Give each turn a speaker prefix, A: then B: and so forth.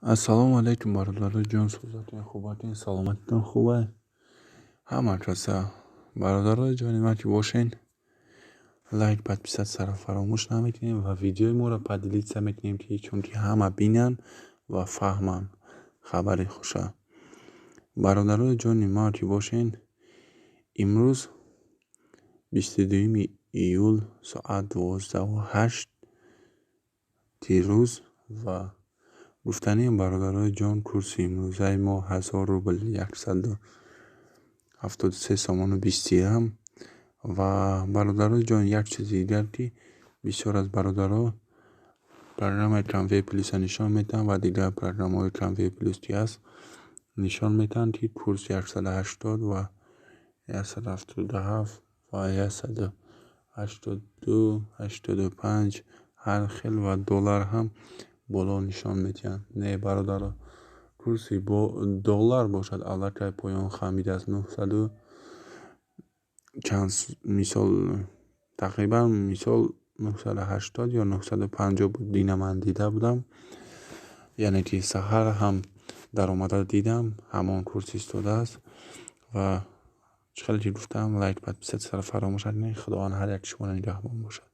A: Ассалому алайкум, бародарои ҷон, сӯзатон хубатин, саломатитон хубай? Ҳама каса, бародарои ҷони ман, ки бошен, лайк, подписаться ро фаромӯш намекунем ва видеои моро поделиться мекунем, ки чунки ҳама бинанд ва фаҳманд хабари хуша. Бародарои ҷони ман, ки бошен, имрӯз 22-юми июл, соат 12:08 тирӯз. Ва гуфтанием, бародарои ҷон, курси имрӯзаи мо 1000 рубл 173 сомону 20 дирам. Ва, бародарои ҷон, як чизи дигар, ки бисёр аз бародаро программаи Конвей Плюса нишон медиҳанд ва дигар программаҳои Конвей Плюс, ки ҳаст, нишон медиҳанд, ки курс 180 ва 177 ва 182, 85 ҳар хел ва доллар ҳам боло нишон медиҳанд. Не, бародаро, курси бо доллар бошад, аллакай поён хамидааст, нуҳсаду чанд, мисол, тақрибан, мисол, 980 ё 950 буд. Дина ман дида будам, яъне ки саҳар ҳам даромада дидам, ҳамон курс истодааст. Ва чӣ хеле ки гуфтам, лайк, подписаться ро фаромӯш накунед. Худованд ҳар яки шуморо нигаҳбон бошад.